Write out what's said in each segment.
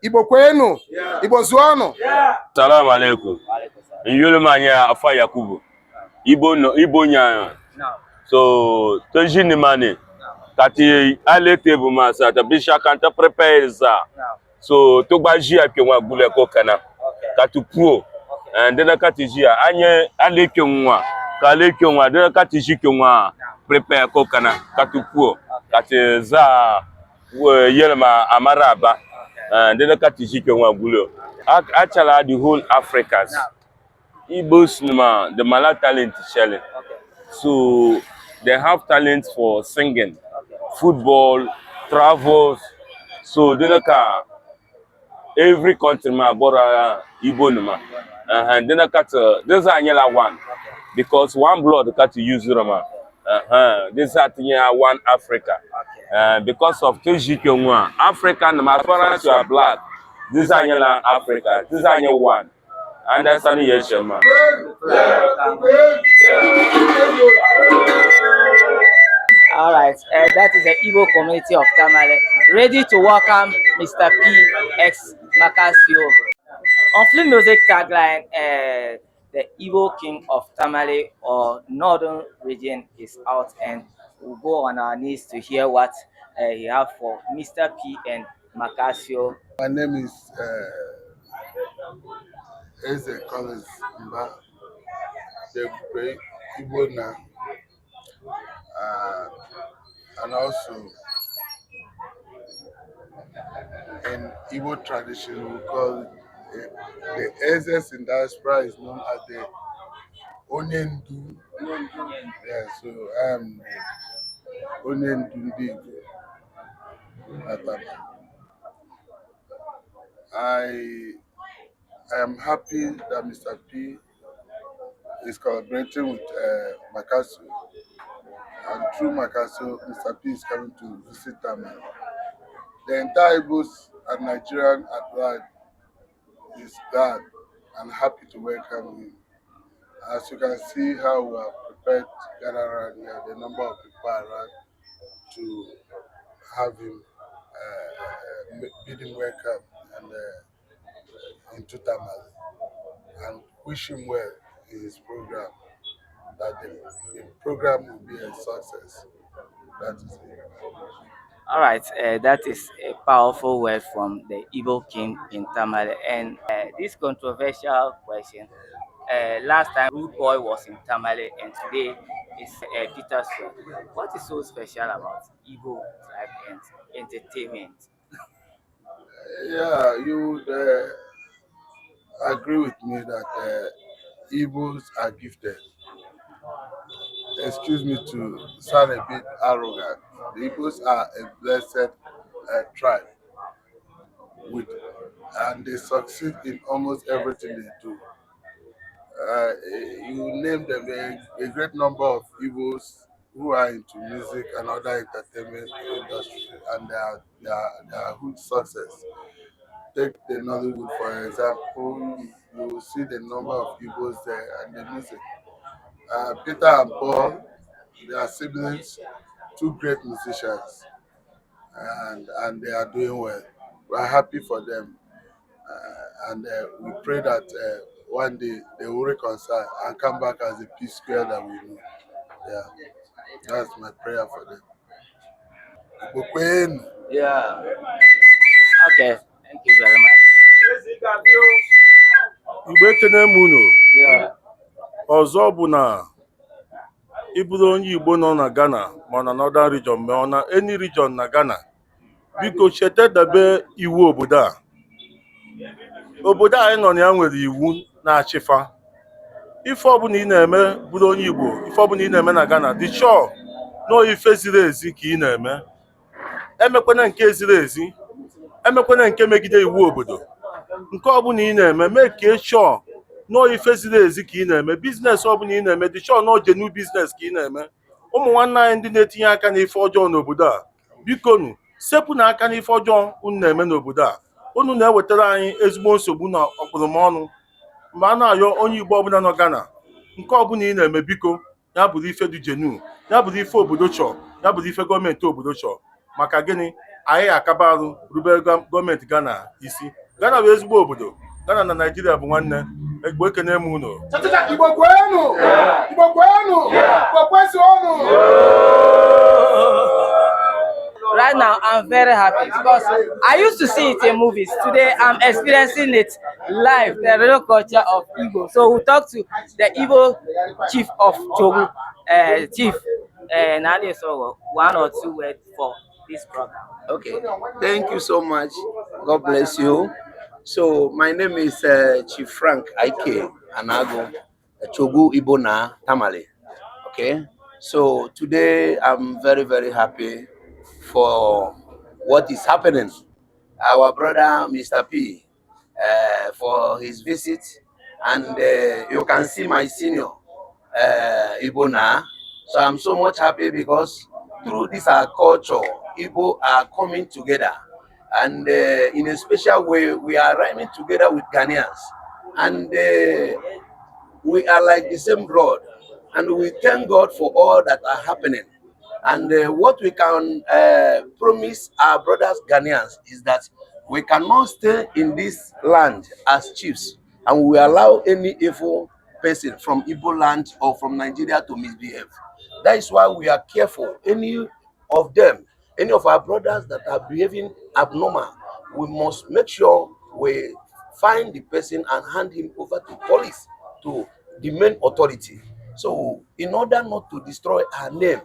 Igbo kwenu! Igbo zuonụ! Salaam alaikum. N yuli maa nyɛla Afa Yakubu. Igbo no Igbo nyaanga. So ti ʒi nimaani ka ti a lihi teebuli maa sa ti binshɛɣu kam ti prepare zaa. So ti gba ʒiya kpe ŋɔ guliya ka o kana ka ti pu o. Dina ka ti ʒiya a nya a lihi kpe ŋɔ maa ka a lihi kpe ŋɔ maa dina ka ti ʒi kpe ŋɔ maa prepare ka o kana ka ti pu o ka ti zaa yɛli ma amaraba dina ka ti ʒi kpe ŋɔ guli o. Actually the whole Africans Igbos nima di malila talent shɛli so they have talent for singing, football, travels so dina ka every country maa bɔra Igbo nima dina ka ti di zaa nyɛla one because one blood ka ti use ri maa di zaa ti nyɛla one Africa because of ti ʒi kpe ŋɔ maa Africa nima as far as you are black di zaa nyɛla Africa ti zaa nyɛ one. Understand yɛli shɛm maa. All right, that is the Igbo community of Tamale, ready to welcome Mr. P. X Makacio. On Flip Music tagline, the Igbo King of Tamale or Northern region is out, and we'll go on our knees to hear what he have for Mr. P and Makacio. My name is Eze Collins Mba, the great Igbo na, and also in Igbo tradition we call it, the Ezes in diaspora is known as the Onyendu. Yeah, so I am the Onyendu Ndị Igbo Atama. I am happy that Mr. P is collaborating with Makasu, and through Makasu, Mr. P is coming to visit Tamale. The entire Igbos and Nigerian at large is glad and happy to welcome him. As you can see how we are prepared to gather around here, the number of people around to have him, bid him welcome and into Tamale and wish him well in his program, that the program will be a success. That is it. All right, that is a powerful word from the Igbo King in Tamale. And this controversial question, last time Rudeboy was in Tamale and today is Peter Square. What is so special about Igbo tribe and entertainment? Yeah, you would agree with me that Igbos are gifted. Excuse me to sound a bit arrogant. The Igbos are a blessed tribe, and they succeed in almost everything they do. You name them, a great number of Igbos who are into music and other entertainment industry, and they are huge success. Take the Nollywood for example, you will see the number of Igbos there and the music. Peter and Paul, they are siblings, two great musicians, and they are doing well. We are happy for them, and we pray that one day they will reconcile and come back as the P Square that we know. Yeah, that's my prayer for them. Igbo kwenu. Yeah. Okay, thank you very much. Igbo, ekene m unu. Ọzọ bụ na ị bụrụ onye Igbo nọ na Ghana, ma ọ na Northern Region, ma ọ na any region na Ghana, biko cheta debe iwu obodo a. Obodo a anyị nọ na ya nwere iwu na-achịfa ife ọbụla ị na-eme. Bụrụ onye Igbo, ife ọbụla ị na-eme na Ghana, dị sure na ife ziri ezi ka ị na-eme. Emekwana nke ziri ezi, emekwana nke megide iwu obodo. Nke ọbụla ị na-eme, mee ka ị sure nọọ ife ziri ezi ka ị na-eme. Business ọbụla ị na-eme, dị sure nọọ genuine business ka ị na-eme. Ụmụ nwanne anyị ndị na-etinye aka n'ife ọjọọ n'obodo a, bikonu, sepụ na aka n'ife ọjọọ unu na-eme n'obodo a. Unu na-ewetara anyị ezigbo nsogbu na ọkpụrụmọnụ. Mgbe a na-ayọ onye Igbo ọbụla nọ Ghana, nke ọbụla ị na-eme, biko, ya bụrụ ife dị genuine, ya bụrụ ife obodo chọọ, ya bụrụ ife gọọmenti obodo chọọ. Maka gịnị? Anyị akaba arụ rubere gọọmenti Ghana isi. Ghana bụ ezigbo obodo. Ghana na Naijiria bụ nwanne. Igbo, ekene m unu. Igbo kwenu! Igbo kwenu! Igbo kwezuonu! Right now, I'm very happy because I used to see it in movies. Today, I'm experiencing it live, the real culture of Igbo. So we talk to the Igbo chief of Chogu, Chief Nani, so one or two words for this program. Okay, thank you so much. God bless you. So my name is Chief Frank Ike Anago, Chogu Ibona Tamale. Okay, so today I'm very, very happy for what is happening. Our brother Mr. P for his visit, and you can see my senior Ibona. So I'm so much happy because through this our culture, Igbo are coming together, and in a special way, we are rhyming together with Ghanaians, and we are like the same blood, and we thank God for all that are happening. And what we can promise our brothers Ghanaians is that we cannot stay in this land as chiefs and we allow any evil person from Igbo land or from Nigeria to misbehave. That is why we are careful. Any of them, any of our brothers that are behaving abnormal, we must make sure we find the person and hand him over to police, to the main authority. So, in order not to destroy our name,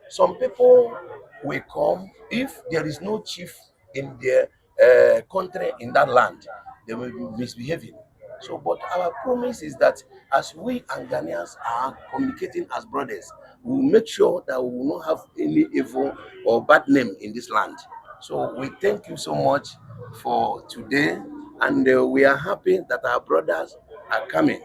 some people will come if there is no chief in their country, in that land, they will be misbehaving. So, but our promise is that as we and Ghanaians are communicating as brothers, we will make sure that we will not have any evil or bad name in this land. So we thank you so much for today, and we are happy that our brothers are coming,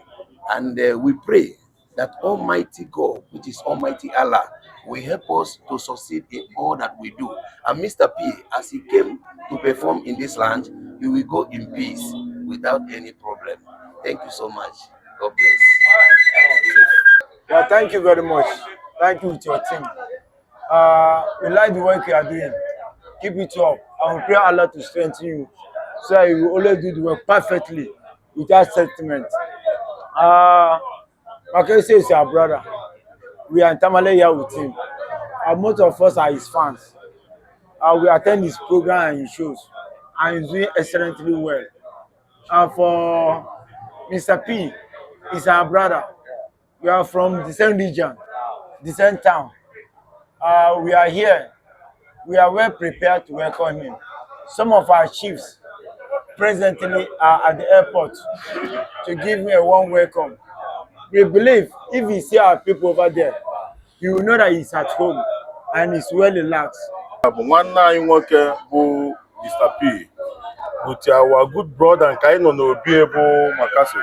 and we pray that Almighty God, which is Almighty Allah, will help us to succeed in all that we do. And Mr. P, as he came to perform in this land, he will go in peace without any problem. Thank you so much. God bless. Yeah, thank you very much. Thank you with your team. We like the work you are doing. Keep it up. And we pray Allah to strengthen you so that you will always do the work perfectly without sentiment. Mackessy is our brother. We are in Tamale here with him. And most of us are his fans. We attend his program and his shows. And he's doing excellently well. And for Mr. P, he's our brother. We are from the same region, the same town. We are here. We are well prepared to welcome him. Some of our chiefs presently are at the airport to give him a warm welcome. We believe if he see our people over there, he will know that he's at home and he's well relaxed. Bụ nwanne anyị nwoke bụ Mr. P with our good brother nke anyị nọ n'obi bụ Makaso.